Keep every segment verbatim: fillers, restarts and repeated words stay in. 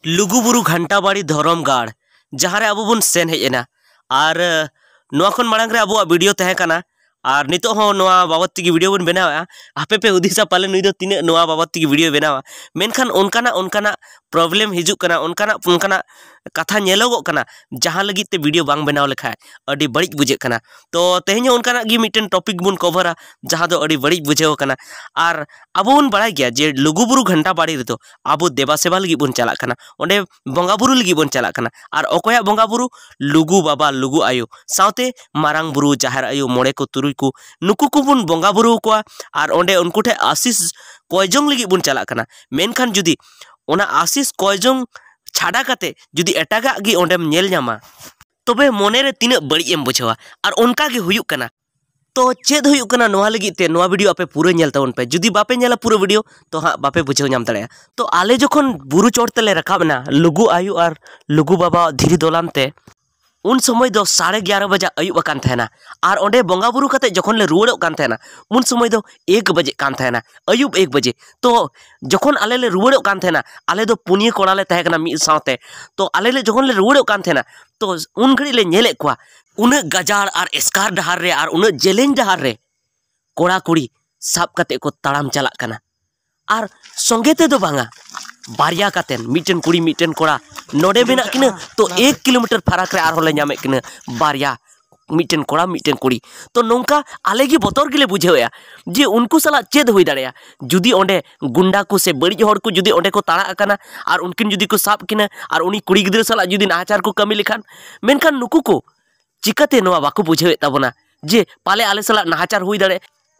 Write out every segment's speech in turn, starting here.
ᱞᱩᱜᱩᱵᱩᱨᱩ ᱜᱷᱟᱱᱴᱟᱵᱟᱲᱤ ᱫᱷᱚᱨᱚᱢ ᱜᱟᱲ, ᱡᱟᱦᱟᱸ ᱨᱮ ᱟᱵᱚ ᱵᱚᱱ ᱥᱮᱱ ᱦᱮᱡ ᱮᱱᱟ᱾ ᱟᱨ ᱱᱚᱣᱟ ᱠᱷᱚᱱ ᱢᱟᱲᱟᱝ ᱨᱮ ᱟᱵᱚᱣᱟᱜ ᱵᱷᱤᱰᱤᱭᱳ ᱛᱟᱦᱮᱸ ᱠᱟᱱᱟ, ᱟᱨ ᱱᱤᱛᱚᱜ ᱦᱚᱸ ᱱᱚᱣᱟ ᱵᱟᱵᱚᱫ ᱛᱮᱜᱮ ᱵᱷᱤᱰᱤᱭᱳ ᱵᱚᱱ ᱵᱮᱱᱟᱣᱮᱫᱼᱟ᱾ ᱟᱯᱮ ᱯᱮ ᱦᱩᱫᱤᱥᱟ ᱯᱟᱞᱮ ᱱᱩᱭ ᱫᱚ ᱛᱤᱱᱟᱹᱜ ᱱᱚᱣᱟ ᱵᱟᱵᱚᱫ ᱛᱮᱜᱮ ᱵᱷᱤᱰᱤᱭᱳ ᱵᱮᱱᱟᱣᱟ, ᱢᱮᱱᱠᱷᱟᱱ ᱚᱱᱠᱟᱱᱟᱜ ᱚᱱᱠᱟᱱᱟᱜ ᱯᱨᱚᱵᱞᱮᱢ ᱦᱤᱡᱩᱜ ᱠᱟᱱᱟ, ᱚᱱᱠᱟᱱᱟᱜ ᱚᱱᱠᱟᱱᱟᱜ ᱠᱟᱛᱷᱟ ᱧᱮᱞᱚᱜᱚᱜ ᱠᱟᱱᱟ, ᱡᱟᱦᱟᱸ ᱞᱟᱹᱜᱤᱫ ᱛᱮ ᱵᱷᱤᱰᱤᱭᱳ ᱵᱟᱝ ᱵᱮᱱᱟᱣ ᱞᱮᱠᱷᱟᱡ ᱟᱹᱰᱤ ᱵᱟᱹᱲᱤᱡ ᱵᱩᱡᱷᱟᱹᱜ ᱠᱟᱱᱟ᱾ ᱛᱚ ᱛᱮᱦᱮᱧ ᱦᱚᱸ ᱚᱱᱠᱟᱱᱟᱜ ᱜᱮ ᱢᱤᱫᱴᱮᱱ ᱴᱚᱯᱤᱠ ᱵᱚᱱ ᱠᱚᱵᱷᱟᱨᱟ, ᱡᱟᱦᱟᱸ ᱫᱚ ᱟᱹᱰᱤ ᱵᱟᱹᱲᱤᱡ ᱵᱩᱡᱷᱟᱹᱣ ᱠᱟᱱᱟ᱾ ᱟᱨ ᱟᱵᱚ ᱵᱚᱱ ᱵᱟᱲᱟᱭ ᱜᱮᱭᱟ ᱡᱮ ᱞᱩᱜᱩᱵᱩᱨᱩ ᱜᱷᱟᱱᱴᱟ ᱵᱟᱲᱤ ᱨᱮᱫᱚ ᱟᱵᱚ ᱫᱮᱵᱟ ᱥᱮᱵᱟ ᱞᱟᱹᱜᱤᱫ ᱵᱚᱱ ᱪᱟᱞᱟᱜ ᱠᱟᱱᱟ, ᱚᱸᱰᱮ ᱵᱚᱸᱜᱟ ᱵᱩᱨᱩ ᱞᱟᱹᱜᱤᱫ ᱵᱚᱱ ᱪᱟᱞᱟᱜ ᱠᱟᱱᱟ᱾ ᱟᱨ ᱚᱠᱚᱭᱟᱜ ᱵᱚᱸᱜᱟ ᱵᱩᱨᱩ? ᱞᱩᱜᱩ ᱵᱟᱵᱟ, ᱞᱩᱜᱩ ᱟᱭᱳ, ᱥᱟᱶᱛᱮ ᱢᱟᱨᱟᱝ ᱵᱩᱨᱩ, ᱡᱟᱦᱮᱨ ᱟᱭᱳ, ᱢᱚᱬᱮ ᱠᱚ, ᱛᱩᱨᱩᱭ ᱠᱚ, ᱱᱩᱠᱩ ᱠᱚᱵᱚᱱ ᱵᱚᱸᱜᱟ ᱵᱩᱨᱩ ᱟᱠᱚᱣᱟ᱾ ᱟᱨ ᱚᱸᱰᱮ ᱩᱱᱠᱩ ᱴᱷᱮᱱ ᱟᱥᱤᱥ ᱠᱚᱭ ᱡᱚᱝ ᱞᱟᱹᱜᱤᱫ ᱵᱚᱱ ᱪᱟᱞᱟᱜ ᱠᱟᱱᱟ᱾ ᱢᱮᱱᱠᱷᱟᱱ ᱡᱩᱫᱤ ᱚᱱᱟ ᱟᱥᱤᱥ ᱠᱚᱭ ᱡᱚᱝ ᱪᱷᱟᱰᱟ ᱠᱟᱛᱮ ᱡᱩᱫᱤ ᱮᱴᱟᱜᱟᱜ ᱜᱮ ᱚᱸᱰᱮᱢ ᱧᱮᱞ ᱧᱟᱢᱟ, ᱛᱚᱵᱮ ᱢᱚᱱᱮᱨᱮ ᱛᱤᱱᱟᱹᱜ ᱵᱟᱹᱲᱤᱡ ᱮᱢ ᱵᱩᱡᱷᱟᱹᱣᱟ᱾ ᱟᱨ ᱚᱱᱠᱟ ᱜᱮ ᱦᱩᱭᱩᱜ ᱠᱟᱱᱟ᱾ ᱛᱚ ᱪᱮᱫ ᱦᱩᱭᱩᱜ ᱠᱟᱱᱟ ᱱᱚᱣᱟ ᱞᱟᱹᱜᱤᱫ ᱛᱮ, ᱱᱚᱣᱟ ᱵᱷᱤᱰᱤᱭᱳ ᱟᱯᱮ ᱯᱩᱨᱟᱹ ᱧᱮᱞ ᱛᱟᱵᱚᱱ ᱯᱮ᱾ ᱡᱩᱫᱤ ᱵᱟᱯᱮ ᱧᱮᱞᱟ ᱯᱩᱨᱟᱹ ᱵᱷᱤᱰᱤᱭᱳ, ᱛᱚ ᱦᱟᱸᱜ ᱵᱟᱯᱮ ᱵᱩᱡᱷᱟᱹᱣ ᱧᱟᱢ ᱫᱟᱲᱮᱭᱟᱜᱼᱟ᱾ ᱛᱚ ᱟᱞᱮ ᱡᱚᱠᱷᱚᱱ ᱵᱩᱨᱩ ᱪᱚᱴ ᱛᱮᱞᱮ ᱨᱟᱠᱟᱵ ᱮᱱᱟ ᱞᱩᱜᱩ ᱟᱭᱳ ᱟᱨ ᱞᱩᱜᱩ ᱵᱟᱵᱟᱣᱟᱜ ᱫᱷᱤᱨᱤ ᱫᱚᱞᱟᱱ ᱛᱮ, ᱩᱱ ᱥᱚᱢᱚᱭ ᱫᱚ ᱥᱟᱲᱮ ᱮᱜᱟᱨᱚ ᱵᱟᱡᱟ ᱟᱹᱭᱩᱵ ᱟᱠᱟᱱ ᱛᱟᱦᱮᱱᱟ᱾ ᱟᱨ ᱚᱸᱰᱮ ᱵᱚᱸᱜᱟ ᱵᱩᱨᱩ ᱠᱟᱛᱮ ᱡᱚᱠᱷᱚᱱ ᱞᱮ ᱨᱩᱣᱟᱹᱲᱚᱜ ᱠᱟᱱ ᱛᱟᱦᱮᱱᱟ, ᱩᱱ ᱥᱚᱢᱚᱭ ᱫᱚ ᱮᱠ ᱵᱟᱡᱮᱜ ᱠᱟᱱ ᱛᱟᱦᱮᱱᱟ, ᱟᱹᱭᱩᱵ ᱮᱠ ᱵᱟᱡᱮ᱾ ᱛᱚ ᱡᱚᱠᱷᱚᱱ ᱟᱞᱮ ᱞᱮ ᱨᱩᱣᱟᱹᱲᱚᱜ ᱠᱟᱱ ᱛᱟᱦᱮᱱᱟ, ᱟᱞᱮ ᱫᱚ ᱯᱩᱱᱭᱟᱹ ᱠᱚᱲᱟ ᱞᱮ ᱛᱟᱦᱮᱸ ᱠᱟᱱᱟ ᱢᱤᱫ ᱥᱟᱶᱛᱮ᱾ ᱛᱚ ᱟᱞᱮ ᱞᱮ ᱡᱚᱠᱷᱚᱱ ᱞᱮ ᱨᱩᱣᱟᱹᱲᱚᱜ ᱠᱟᱱ ᱛᱟᱦᱮᱱᱟ, ᱛᱚ ᱩᱱ ᱜᱷᱟᱹᱲᱤᱡ ᱞᱮ ᱧᱮᱞᱮᱫ ᱠᱚᱣᱟ ᱩᱱᱟᱹᱜ ᱜᱟᱡᱟᱲ ᱟᱨ ᱮᱥᱠᱟᱨ ᱰᱟᱦᱟᱨ ᱨᱮ ᱟᱨ ᱩᱱᱟᱹᱜ ᱡᱮᱞᱮᱧ ᱰᱟᱦᱟᱨ ᱨᱮ ᱠᱚᱲᱟ ᱠᱩᱲᱤ ᱥᱟᱵ ᱠᱟᱛᱮ ᱠᱚ ᱛᱟᱲᱟᱢ ᱪᱟᱞᱟᱜ ᱠᱟᱱᱟ᱾ ᱟᱨ ᱥᱚᱸᱜᱮ ᱛᱮᱫᱚ ᱵᱟᱝᱟ, ᱵᱟᱨᱭᱟ ᱠᱟᱛᱮᱱ, ᱢᱤᱫᱴᱮᱱ ᱠᱩᱲᱤ ᱢᱤᱫᱴᱮᱱ ᱠᱚᱲᱟ᱾ ᱱᱚᱰᱮ ᱢᱮᱱᱟᱜ ᱠᱤᱱᱟᱹ, ᱛᱚ ᱮᱠ ᱠᱤᱞᱳᱢᱤᱴᱟᱨ ᱯᱷᱟᱨᱟᱠ ᱨᱮ ᱟᱨᱦᱚᱸ ᱞᱮ ᱧᱟᱢᱮᱫ ᱠᱤᱱᱟᱹ ᱵᱟᱨᱭᱟ, ᱢᱤᱫᱴᱮᱱ ᱠᱚᱲᱟ ᱢᱤᱫᱴᱮᱱ ᱠᱩᱲᱤ᱾ ᱛᱚ ᱱᱚᱝᱠᱟ ᱟᱞᱮ ᱜᱮ ᱵᱚᱛᱚᱨ ᱜᱮᱞᱮ ᱵᱩᱡᱷᱟᱹᱣᱮᱫᱼᱟ ᱡᱮ ᱩᱱᱠᱩ ᱥᱟᱞᱟᱜ ᱪᱮᱫ ᱦᱩᱭ ᱫᱟᱲᱮᱭᱟᱜᱼᱟ᱾ ᱡᱩᱫᱤ ᱚᱸᱰᱮ ᱜᱩᱱᱰᱟ ᱠᱚ ᱥᱮ ᱵᱟᱹᱲᱤᱡ ᱦᱚᱲ ᱠᱚ ᱡᱩᱫᱤ ᱚᱸᱰᱮ ᱠᱚ ᱛᱟᱲᱟᱜ ᱟᱠᱟᱱᱟ ᱟᱨ ᱩᱱᱠᱤᱱ ᱡᱩᱫᱤ ᱠᱚ ᱥᱟᱵ ᱠᱤᱱᱟ ᱟᱨ ᱩᱱᱤ ᱠᱩᱲᱤ ᱜᱤᱫᱽᱨᱟᱹ ᱥᱟᱞᱟᱜ ᱡᱩᱫᱤ ᱱᱟᱦᱟᱪᱟᱨ ᱠᱚ ᱠᱟᱹᱢᱤ ᱞᱮᱠᱷᱟᱱ, ᱢᱮᱱᱠᱷᱟᱱ ᱱᱩᱠᱩ ᱠᱚ ᱪᱤᱠᱟᱹᱛᱮ ᱱᱚᱣᱟ ᱵᱟᱠᱚ ᱵᱩᱡᱷᱟᱹᱣᱮᱫ ᱛᱟᱵᱚᱱᱟ ᱡᱮ ᱯᱟᱞᱮ ᱟᱞᱮ ᱥᱟᱞᱟᱜ ᱱᱟᱦᱟᱪᱟᱨ ᱦᱩᱭ ᱫᱟᱲᱮᱭᱟᱜᱼᱟ?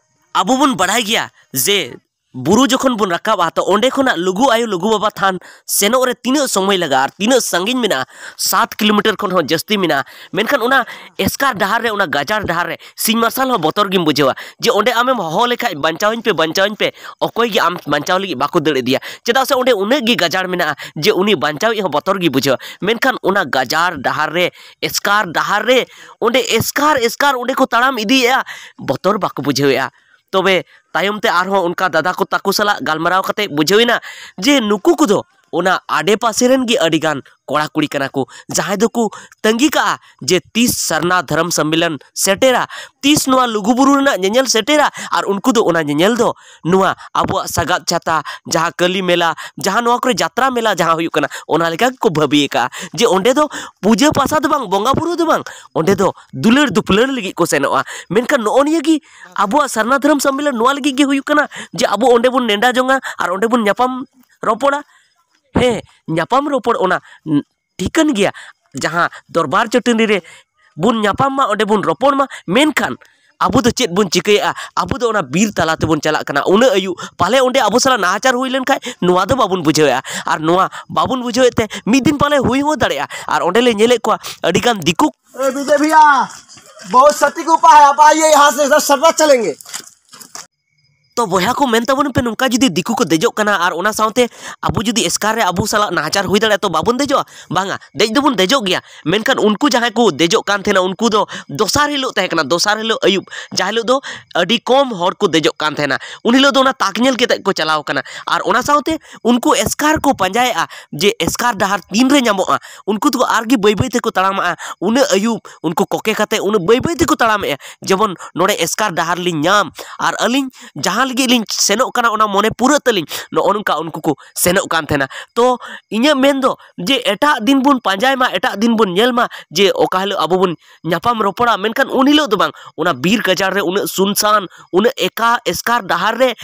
ᱟᱵᱚ ᱵᱚᱱ ᱵᱟᱲᱟᱭ ᱜᱮᱭᱟ ᱡᱮ ᱵᱩᱨᱩ ᱡᱚᱠᱷᱚᱱ ᱵᱚᱱ ᱨᱟᱠᱟᱵᱼᱟ, ᱛᱚ ᱚᱸᱰᱮ ᱠᱷᱚᱱᱟᱜ ᱞᱩᱜᱩ ᱟᱭᱳ, ᱞᱩᱜᱩ ᱵᱟᱵᱟ ᱛᱷᱟᱱ ᱥᱮᱱᱚᱜ ᱨᱮ ᱛᱤᱱᱟᱹᱜ ᱥᱚᱢᱚᱭ ᱞᱟᱜᱟᱜᱼᱟ ᱟᱨ ᱛᱤᱱᱟᱹᱜ ᱥᱟᱺᱜᱤᱧ ᱢᱮᱱᱟᱜᱼᱟ? ᱥᱟᱛ ᱠᱤᱞᱳᱢᱤᱴᱟᱨ ᱠᱷᱚᱱ ᱦᱚᱸ ᱡᱟᱹᱥᱛᱤ ᱢᱮᱱᱟᱜᱼᱟ᱾ ᱢᱮᱱᱠᱷᱟᱱ ᱚᱱᱟ ᱮᱥᱠᱟᱨ ᱰᱟᱦᱟᱨ ᱨᱮ, ᱚᱱᱟ ᱜᱟᱡᱟᱲ ᱰᱟᱦᱟᱨ ᱨᱮ ᱥᱤᱧ ᱢᱟᱨᱥᱟᱞ ᱦᱚᱸ ᱵᱚᱛᱚᱨ ᱜᱮᱢ ᱵᱩᱡᱷᱟᱹᱣᱟ᱾ ᱡᱮ ᱚᱸᱰᱮ ᱟᱢᱮᱢ ᱦᱚᱦᱚ ᱞᱮᱠᱷᱟᱡ, "ᱵᱟᱧᱪᱟᱣᱤᱧ ᱯᱮ, ᱵᱟᱧᱪᱟᱣᱤᱧ ᱯᱮ", ᱚᱠᱚᱭ ᱜᱮ ᱟᱢ ᱵᱟᱧᱪᱟᱣ ᱞᱟᱹᱜᱤᱫ ᱵᱟᱠᱚ ᱫᱟᱹᱲ ᱤᱫᱤᱭᱟ᱾ ᱪᱮᱫᱟᱜ ᱥᱮ ᱚᱸᱰᱮ ᱩᱱᱟᱹᱜ ᱜᱮ ᱜᱟᱡᱟᱲ ᱢᱮᱱᱟᱜᱼᱟ ᱡᱮ ᱩᱱᱤ ᱵᱟᱧᱪᱟᱣᱤᱡ ᱦᱚᱸ ᱵᱚᱛᱚᱨ ᱜᱮ ᱵᱩᱡᱷᱟᱹᱣᱟ᱾ ᱢᱮᱱᱠᱷᱟᱱ ᱚᱱᱟ ᱜᱟᱡᱟᱲ ᱰᱟᱦᱟᱨ ᱨᱮ, ᱮᱥᱠᱟᱨ ᱰᱟᱦᱟᱨ ᱨᱮ, ᱚᱸᱰᱮ ᱮᱥᱠᱟᱨ ᱮᱥᱠᱟᱨ ᱚᱸᱰᱮ ᱠᱚ ᱛᱟᱲᱟᱢ ᱤᱫᱤᱭᱮᱫᱼᱟ, ᱵᱚᱛᱚᱨ ᱵᱟᱠᱚ ᱵᱩᱡᱷᱟᱹᱣᱮᱫᱼᱟ᱾ ᱛᱚᱵᱮ ᱛᱟᱭᱚᱢ ᱛᱮ ᱟᱨᱦᱚᱸ ᱚᱱᱠᱟ ᱫᱟᱫᱟ ᱠᱚ ᱛᱟᱠᱚ ᱥᱟᱞᱟᱜ ᱜᱟᱞᱢᱟᱨᱟᱣ ᱠᱟᱛᱮ ᱵᱩᱡᱷᱟᱹᱣ ᱮᱱᱟ ᱡᱮ ᱱᱩᱠᱩ ᱠᱚᱫᱚ ᱚᱱᱟ ᱟᱰᱮ ᱯᱟᱥᱮ ᱨᱮᱱ ᱜᱮ ᱟᱹᱰᱤ ᱜᱟᱱ ᱠᱚᱲᱟ ᱠᱩᱲᱤ ᱠᱟᱱᱟ ᱠᱚ, ᱡᱟᱦᱟᱸᱭ ᱫᱚᱠᱚ ᱛᱟᱺᱜᱤ ᱠᱟᱜᱼᱟ ᱡᱮ ᱛᱤᱥ ᱥᱟᱨᱱᱟ ᱫᱷᱚᱨᱚᱢ ᱥᱚᱢᱢᱮᱞᱚᱱ ᱥᱮᱴᱮᱨᱟ, ᱛᱤᱥ ᱱᱚᱣᱟ ᱞᱩᱜᱩᱵᱩᱨᱩ ᱨᱮᱱᱟᱜ ᱧᱮᱧᱮᱞ ᱥᱮᱴᱮᱨᱟ, ᱟᱨ ᱩᱱᱠᱩ ᱫᱚ ᱚᱱᱟ ᱧᱮᱧᱮᱞ ᱫᱚ ᱱᱚᱣᱟ ᱟᱵᱚᱣᱟᱜ ᱥᱟᱜᱟᱫ ᱪᱷᱟᱛᱟ, ᱡᱟᱦᱟᱸ ᱠᱟᱹᱞᱤ ᱢᱮᱞᱟ, ᱡᱟᱦᱟᱸ ᱱᱚᱣᱟ ᱠᱚᱨᱮ ᱡᱟᱛᱨᱟ ᱢᱮᱞᱟ ᱡᱟᱦᱟᱸ ᱦᱩᱭᱩᱜ ᱠᱟᱱᱟ, ᱚᱱᱟ ᱞᱮᱠᱟ ᱜᱮᱠᱚ ᱵᱷᱟᱹᱵᱤ ᱟᱠᱟᱜᱼᱟ ᱡᱮ ᱚᱸᱰᱮ ᱫᱚ ᱯᱩᱡᱟᱹ ᱯᱟᱥᱟ ᱫᱚ ᱵᱟᱝ, ᱵᱚᱸᱜᱟ ᱵᱩᱨᱩ ᱫᱚ ᱵᱟᱝ, ᱚᱸᱰᱮ ᱫᱚ ᱫᱩᱞᱟᱹᱲ ᱫᱩᱯᱞᱟᱹᱲ ᱞᱟᱹᱜᱤᱫ ᱠᱚ ᱥᱮᱱᱚᱜᱼᱟ᱾ ᱢᱮᱱᱠᱷᱟᱱ ᱱᱚᱜᱼᱚ ᱱᱤᱭᱟᱹ ᱜᱮ ᱟᱵᱚᱣᱟᱜ ᱥᱟᱨᱱᱟ ᱫᱷᱚᱨᱚᱢ ᱥᱚᱢᱢᱮᱞᱚᱱ ᱱᱚᱣᱟ ᱞᱟᱹᱜᱤᱫ ᱜᱮ ᱦᱩᱭᱩᱜ ᱠᱟᱱᱟ ᱡᱮ ᱟᱵᱚ ᱚᱸᱰᱮ ᱵᱚᱱ ᱱᱮᱰᱟ ᱡᱚᱝᱟ ᱟᱨ ᱚᱸᱰᱮ ᱵᱚᱱ ᱧᱟᱯᱟᱢ ᱨᱚᱯᱚᱲᱟ᱾ ᱦᱮᱸ, ᱧᱟᱯᱟᱢ ᱨᱚᱯᱚᱲ ᱚᱱᱟ ᱴᱷᱤᱠᱟᱹᱱ ᱜᱮᱭᱟ, ᱡᱟᱦᱟᱸ ᱫᱚᱨᱵᱟᱨ ᱪᱟᱹᱴᱟᱹᱱᱤ ᱨᱮ ᱵᱚᱱ ᱧᱟᱯᱟᱢ ᱢᱟ, ᱚᱸᱰᱮ ᱵᱚᱱ ᱨᱚᱯᱚᱲ ᱢᱟ, ᱢᱮᱱᱠᱷᱟᱱ ᱟᱵᱚ ᱫᱚ ᱪᱮᱫ ᱵᱚᱱ ᱪᱤᱠᱟᱹᱭᱮᱫᱼᱟ? ᱟᱵᱚ ᱫᱚ ᱚᱱᱟ ᱵᱤᱨ ᱛᱟᱞᱟ ᱛᱮᱵᱚᱱ ᱪᱟᱞᱟᱜ ᱠᱟᱱᱟ᱾ ᱩᱱᱟᱹᱜ ᱟᱹᱭᱩᱵ ᱯᱟᱞᱮ ᱚᱸᱰᱮ ᱟᱵᱚ ᱥᱟᱞᱟᱜ ᱱᱟᱦᱟᱪᱟᱨ ᱦᱩᱭ ᱞᱮᱱᱠᱷᱟᱱ ᱱᱚᱣᱟ ᱫᱚ ᱵᱟᱵᱚᱱ ᱵᱩᱡᱷᱟᱹᱣᱮᱫᱼᱟ, ᱟᱨ ᱱᱚᱣᱟ ᱵᱟᱵᱚᱱ ᱵᱩᱡᱷᱟᱹᱣᱮᱫ ᱛᱮ ᱢᱤᱫ ᱫᱤᱱ ᱯᱟᱞᱮ ᱦᱩᱭ ᱦᱚᱸ ᱫᱟᱲᱮᱭᱟᱜᱼᱟ᱾ ᱟᱨ ᱚᱸᱰᱮ ᱞᱮ ᱧᱮᱞᱮᱫ ᱠᱚᱣᱟ ᱟᱹᱰᱤᱜᱟᱱ ᱫᱤᱠᱩ ᱮ ᱵᱤᱡᱚᱭ ᱵᱷᱤᱭᱟ, ᱵᱚᱦᱩᱛ ᱥᱚᱴᱷᱤᱠ ᱩᱯᱟᱭ ᱦᱮ, ᱟᱯ ᱟᱭᱤᱭᱮ ᱭᱟᱦᱟᱸ ᱥᱮ, ᱥᱟᱨᱱᱟ ᱪᱟᱞᱮᱝᱜᱮ᱾ ᱛᱚ ᱵᱚᱭᱦᱟ ᱠᱚ, ᱢᱮᱱ ᱛᱟᱵᱚᱱ ᱯᱮ, ᱱᱚᱝᱠᱟ ᱡᱩᱫᱤ ᱫᱤᱠᱩ ᱠᱚ ᱫᱮᱡᱚᱜ ᱠᱟᱱᱟ ᱟᱨ ᱚᱱᱟ ᱥᱟᱶᱛᱮ ᱟᱵᱚ ᱡᱩᱫᱤ ᱮᱥᱠᱟᱨ ᱨᱮ ᱟᱵᱚ ᱥᱟᱞᱟᱜ ᱱᱟᱦᱟᱪᱟᱨ ᱦᱩᱭ ᱫᱟᱲᱮᱭᱟᱜᱼᱟ, ᱛᱚ ᱵᱟᱵᱚᱱ ᱫᱮᱡᱚᱜᱼᱟ? ᱵᱟᱝᱟ, ᱫᱮᱡ ᱫᱚᱵᱚᱱ ᱫᱮᱡᱚᱜ ᱜᱮᱭᱟ, ᱢᱮᱱᱠᱷᱟᱱ ᱩᱱᱠᱩ ᱡᱟᱦᱟᱸᱭ ᱠᱚ ᱫᱮᱡᱚᱜ ᱠᱟᱱ ᱛᱟᱦᱮᱱᱟ, ᱩᱱᱠᱩ ᱫᱚ ᱫᱚᱥᱟᱨ ᱦᱤᱞᱳᱜ ᱛᱟᱦᱮᱸ ᱠᱟᱱᱟ, ᱫᱚᱥᱟᱨ ᱦᱤᱞᱳᱜ ᱟᱹᱭᱩᱵ, ᱡᱟᱦᱟᱸ ᱦᱤᱞᱳᱜ ᱫᱚ ᱟᱹᱰᱤ ᱠᱚᱢ ᱦᱚᱲ ᱠᱚ ᱫᱮᱡᱚᱜ ᱠᱟᱱ ᱛᱟᱦᱮᱱᱟ, ᱩᱱ ᱦᱤᱞᱳᱜ ᱫᱚ ᱚᱱᱟ ᱛᱟᱠ ᱧᱮᱞ ᱠᱟᱛᱮ ᱠᱚ ᱪᱟᱞᱟᱣ ᱠᱟᱱᱟ᱾ ᱟᱨ ᱚᱱᱟ ᱥᱟᱶᱛᱮ ᱩᱱᱠᱩ ᱮᱥᱠᱟᱨ ᱠᱚ ᱯᱟᱸᱡᱟᱭᱮᱫᱼᱟ ᱡᱮ ᱮᱥᱠᱟᱨ ᱰᱟᱦᱟᱨ ᱛᱤᱱᱨᱮ ᱧᱟᱢᱚᱜᱼᱟ, ᱩᱱᱠᱩ ᱫᱚ ᱟᱨᱜᱮ ᱵᱟᱹᱭ ᱵᱟᱹᱭ ᱛᱮᱠᱚ ᱛᱟᱲᱟᱢᱟᱜᱼᱟ᱾ ᱩᱱᱟᱹᱜ ᱟᱹᱭᱩᱵ ᱩᱱᱠᱩ ᱠᱚᱠᱮ ᱠᱟᱛᱮ ᱩᱱᱟᱹᱜ ᱵᱟᱹᱭ ᱵᱟᱹᱭ ᱛᱮᱠᱚ ᱛᱟᱲᱟᱢᱮᱫᱼᱟ, ᱡᱮᱢᱚᱱ ᱱᱚᱰᱮ ᱮᱥᱠᱟᱨ ᱰᱟᱦᱟᱨ ᱞᱤᱧ ᱧᱟᱢ ᱟᱨ ᱟᱹᱞᱤᱧ ᱡᱟᱦᱟᱸ ᱞᱟᱹᱜᱤᱫ ᱞᱤᱧ ᱥᱮᱱᱚᱜ ᱠᱟᱱᱟ ᱚᱱᱟ ᱢᱚᱱᱮ ᱯᱩᱨᱟᱹᱜ ᱛᱟᱹᱞᱤᱧ, ᱱᱚᱜᱼᱚ ᱱᱚᱝᱠᱟ ᱩᱱᱠᱩ ᱠᱚ ᱥᱮᱱᱚᱜ ᱠᱟᱱ ᱛᱟᱦᱮᱱᱟ᱾ ᱛᱚ ᱤᱧᱟᱹᱜ ᱢᱮᱱ ᱫᱚ ᱡᱮ ᱮᱴᱟᱜ ᱫᱤᱱ ᱵᱚᱱ ᱯᱟᱸᱡᱟᱭ ᱢᱟ, ᱮᱴᱟᱜ ᱫᱤᱱ ᱵᱚᱱ ᱧᱮᱞ ᱢᱟ ᱡᱮ ᱚᱠᱟ ᱦᱤᱞᱳᱜ ᱟᱵᱚ ᱵᱚᱱ ᱧᱟᱯᱟᱢ ᱨᱚᱯᱚᱲᱟ, ᱢᱮᱱᱠᱷᱟᱱ ᱩᱱ ᱦᱤᱞᱳᱜ ᱫᱚ ᱵᱟᱝ, ᱚᱱᱟ ᱵᱤᱨ ᱜᱟᱡᱟᱲ ᱨᱮ ᱩᱱᱟᱹᱜ ᱥᱩᱱᱥᱟᱱ, ᱩᱱᱟᱹᱜ ᱮᱠᱟ ᱮᱥᱠᱟᱨ ᱰᱟᱦᱟᱨ ᱨᱮ,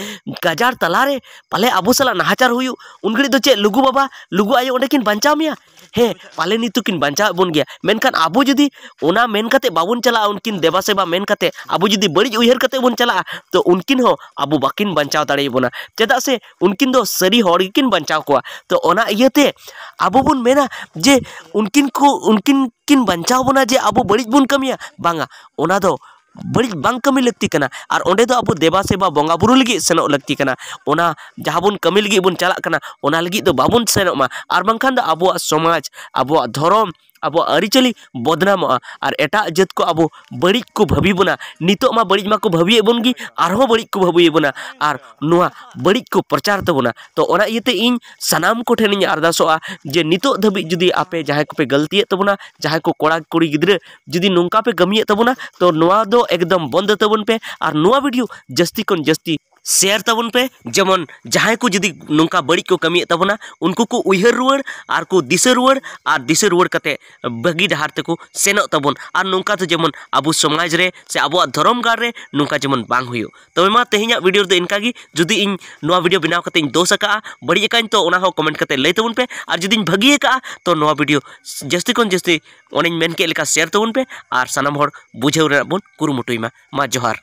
ᱜᱟᱡᱟᱲ ᱛᱟᱞᱟᱨᱮ ᱯᱟᱞᱮ ᱟᱵᱚ ᱥᱟᱞᱟᱜ ᱱᱟᱦᱟᱪᱟᱨ ᱦᱩᱭᱩᱜ, ᱩᱱ ᱜᱷᱟᱹᱲᱤᱡ ᱫᱚ ᱪᱮᱫ ᱞᱩᱜᱩ ᱵᱟᱵᱟ, ᱞᱩᱜᱩ ᱟᱭᱳ ᱚᱸᱰᱮ ᱠᱤᱱ ᱵᱟᱧᱪᱟᱣ ᱢᱮᱭᱟ? ᱦᱮᱸ, ᱯᱟᱞᱮ ᱱᱤᱛᱚᱜ ᱠᱤᱱ ᱵᱟᱧᱪᱟᱣᱮᱫ ᱵᱚᱱ ᱜᱮᱭᱟ, ᱢᱮᱱᱠᱷᱟᱱ ᱟᱵᱚ ᱡᱩᱫᱤ ᱚᱱᱟ ᱢᱮᱱ ᱠᱟᱛᱮ ᱵᱟᱵᱚᱱ ᱪᱟᱞᱟᱜᱼᱟ, ᱩᱱᱠᱤᱱ ᱫᱮᱵᱟ ᱥᱮᱵᱟ ᱢᱮᱱ ᱠᱟᱛᱮ ᱟᱵᱚ ᱡᱩᱫᱤ ᱵᱟᱹᱲᱤᱡ ᱩᱭᱦᱟᱹᱨ ᱠᱟᱛᱮ ᱵᱚᱱ ᱪᱟᱞᱟᱜᱼᱟ, ᱛᱚ ᱩᱱᱠᱤᱱ ᱦᱚᱸ ᱟᱵᱚ ᱵᱟᱹᱠᱤᱱ ᱵᱟᱧᱪᱟᱣ ᱫᱟᱲᱮᱭᱟᱵᱚᱱᱟ, ᱪᱮᱫᱟᱜ ᱥᱮ ᱩᱱᱠᱤᱱ ᱫᱚ ᱥᱟᱹᱨᱤ ᱦᱚᱲ ᱜᱮᱠᱤᱱ ᱵᱟᱧᱪᱟᱣ ᱠᱚᱣᱟ᱾ ᱛᱚ ᱚᱱᱟ ᱤᱭᱟᱹᱛᱮ ᱟᱵᱚ ᱵᱚᱱ ᱢᱮᱱᱟ ᱡᱮ ᱩᱱᱠᱤᱱ ᱠᱚ, ᱩᱱᱠᱤᱱ ᱠᱤᱱ ᱵᱟᱧᱪᱟᱣ ᱵᱚᱱᱟ ᱡᱮ ᱟᱵᱚ ᱵᱟᱹᱲᱤᱡ ᱵᱚᱱ ᱠᱟᱹᱢᱤᱭᱟ, ᱵᱟᱝᱟ, ᱚᱱᱟ ᱫᱚ ᱵᱟᱹᱲᱤᱡ ᱵᱟᱝ ᱠᱟᱹᱢᱤ ᱞᱟᱹᱠᱛᱤ ᱠᱟᱱᱟ᱾ ᱟᱨ ᱚᱸᱰᱮ ᱫᱚ ᱟᱵᱚ ᱫᱮᱵᱟ ᱥᱮᱵᱟ ᱵᱚᱸᱜᱟ ᱵᱩᱨᱩ ᱞᱟᱹᱜᱤᱫ ᱥᱮᱱᱚᱜ ᱞᱟᱹᱠᱛᱤ ᱠᱟᱱᱟ᱾ ᱚᱱᱟ ᱡᱟᱦᱟᱸ ᱵᱚᱱ ᱠᱟᱹᱢᱤ ᱞᱟᱹᱜᱤᱫ ᱵᱚᱱ ᱪᱟᱞᱟᱜ ᱠᱟᱱᱟ, ᱚᱱᱟ ᱞᱟᱹᱜᱤᱫ ᱫᱚ ᱵᱟᱵᱚᱱ ᱥᱮᱱᱚᱜ ᱢᱟ, ᱟᱨ ᱵᱟᱝᱠᱷᱟᱱ ᱫᱚ ᱟᱵᱚᱣᱟᱜ ᱥᱚᱢᱟᱡᱽ, ᱟᱵᱚᱣᱟᱜ ᱫᱷᱚᱨᱚᱢ, ᱟᱵᱚᱣᱟᱜ ᱟᱹᱨᱤᱪᱟᱹᱞᱤ ᱵᱚᱫᱱᱟᱢᱚᱜᱼᱟ ᱟᱨ ᱮᱴᱟᱜ ᱡᱟᱹᱛ ᱠᱚ ᱟᱵᱚ ᱵᱟᱹᱲᱤᱡ ᱠᱚ ᱵᱷᱟᱹᱵᱤ ᱵᱚᱱᱟ᱾ ᱱᱤᱛᱚᱜ ᱢᱟ ᱵᱟᱹᱲᱤᱡ ᱢᱟᱠᱚ ᱵᱷᱟᱹᱵᱤᱭᱮᱫ ᱵᱚᱱ ᱜᱮ, ᱟᱨᱦᱚᱸ ᱵᱟᱹᱲᱤᱡ ᱠᱚ ᱵᱷᱟᱹᱵᱤᱭᱮᱫ ᱵᱚᱱᱟ ᱟᱨ ᱱᱚᱣᱟ ᱵᱟᱹᱲᱤᱡ ᱠᱚ ᱯᱨᱚᱪᱟᱨ ᱛᱟᱵᱚᱱᱟ᱾ ᱛᱚ ᱚᱱᱟ ᱤᱭᱟᱹᱛᱮ ᱤᱧ ᱥᱟᱱᱟᱢ ᱠᱚᱴᱷᱮᱱᱤᱧ ᱟᱨᱫᱟᱥᱚᱜᱼᱟ ᱡᱮ ᱱᱤᱛᱚᱜ ᱫᱷᱟᱹᱵᱤᱡ ᱡᱩᱫᱤ ᱟᱯᱮ ᱡᱟᱦᱟᱸᱭ ᱠᱚᱯᱮ ᱜᱟᱹᱞᱛᱤᱭᱮᱫ ᱛᱟᱵᱚᱱᱟ, ᱡᱟᱦᱟᱸᱭ ᱠᱚ ᱠᱚᱲᱟ ᱠᱩᱲᱤ ᱜᱤᱫᱽᱨᱟᱹ ᱡᱩᱫᱤ ᱱᱚᱝᱠᱟ ᱯᱮ ᱠᱟᱹᱢᱤᱭᱮᱫ ᱛᱟᱵᱚᱱᱟ, ᱛᱚ ᱱᱚᱣᱟ ᱫᱚ ᱮᱠᱫᱚᱢ ᱵᱚᱱᱫ ᱛᱟᱵᱚᱱ ᱯᱮ ᱟᱨ ᱱᱚᱣᱟ ᱵᱷᱤᱰᱤᱭᱳ ᱡᱟᱹᱥᱛᱤ ᱠᱷᱚᱱ ᱡᱟᱹᱥᱛᱤ ᱥᱮᱭᱟᱨ ᱛᱟᱵᱚᱱ ᱯᱮ, ᱡᱮᱢᱚᱱ ᱡᱟᱦᱟᱸᱭ ᱠᱚ ᱡᱩᱫᱤ ᱱᱚᱝᱠᱟ ᱵᱟᱹᱲᱤᱡ ᱠᱚ ᱠᱟᱹᱢᱤᱭᱮᱫ ᱛᱟᱵᱚᱱᱟ, ᱩᱱᱠᱩ ᱠᱚ ᱩᱭᱦᱟᱹᱨ ᱨᱩᱣᱟᱹᱲ ᱟᱨ ᱠᱚ ᱫᱤᱥᱟᱹ ᱨᱩᱣᱟᱹᱲ ᱟᱨ ᱫᱤᱥᱟᱹ ᱨᱩᱣᱟᱹᱲ ᱠᱟᱛᱮ ᱵᱷᱟᱹᱜᱤ ᱰᱟᱦᱟᱨ ᱛᱮᱠᱚ ᱥᱮᱱᱚᱜ ᱛᱟᱵᱚᱱ᱾ ᱟᱨ ᱱᱚᱝᱠᱟ ᱫᱚ ᱡᱮᱢᱚᱱ ᱟᱵᱚ ᱥᱚᱢᱟᱡᱽ ᱨᱮ ᱥᱮ ᱟᱵᱚᱣᱟᱜ ᱫᱷᱚᱨᱚᱢ ᱜᱟᱲ ᱨᱮ ᱱᱚᱝᱠᱟ ᱡᱮᱢᱚᱱ ᱵᱟᱝ ᱦᱩᱭᱩᱜ᱾ ᱛᱚᱵᱮ ᱢᱟ ᱛᱮᱦᱮᱧᱟᱜ ᱵᱷᱤᱰᱤᱭᱳ ᱨᱮᱫᱚ ᱤᱱᱠᱟ ᱜᱮ᱾ ᱡᱩᱫᱤ ᱤᱧ ᱱᱚᱣᱟ ᱵᱷᱤᱰᱤᱭᱳ ᱵᱮᱱᱟᱣ ᱠᱟᱛᱮ ᱤᱧ ᱫᱳᱥ ᱟᱠᱟᱜᱼᱟ, ᱵᱟᱹᱲᱤᱡ ᱟᱠᱟᱜᱼᱟᱹᱧ, ᱛᱚ ᱚᱱᱟ ᱦᱚᱸ ᱠᱚᱢᱮᱱᱴ ᱠᱟᱛᱮ ᱞᱟᱹᱭ ᱛᱟᱵᱚᱱ ᱯᱮ᱾ ᱟᱨ ᱡᱩᱫᱤᱧ ᱵᱷᱟᱹᱜᱤ ᱟᱠᱟᱜᱼᱟ, ᱛᱚ ᱱᱚᱣᱟ ᱵᱷᱤᱰᱤᱭᱳ ᱡᱟᱹᱥᱛᱤ ᱠᱷᱚᱱ ᱡᱟᱹᱥᱛᱤ ᱚᱱᱮᱧ ᱢᱮᱱ ᱠᱮᱫ ᱞᱮᱠᱟ ᱥᱮᱭᱟᱨ ᱛᱟᱵᱚᱱ ᱯᱮ ᱟᱨ ᱥᱟᱱᱟᱢ ᱦᱚᱲ ᱵᱩᱡᱷᱟᱹᱣ ᱨᱮᱱᱟᱜ ᱵᱚᱱ ᱠᱩᱨᱩᱢᱩᱴᱩᱭ ᱢᱟ᱾ ᱢᱟ ᱡᱚᱦᱟᱨ᱾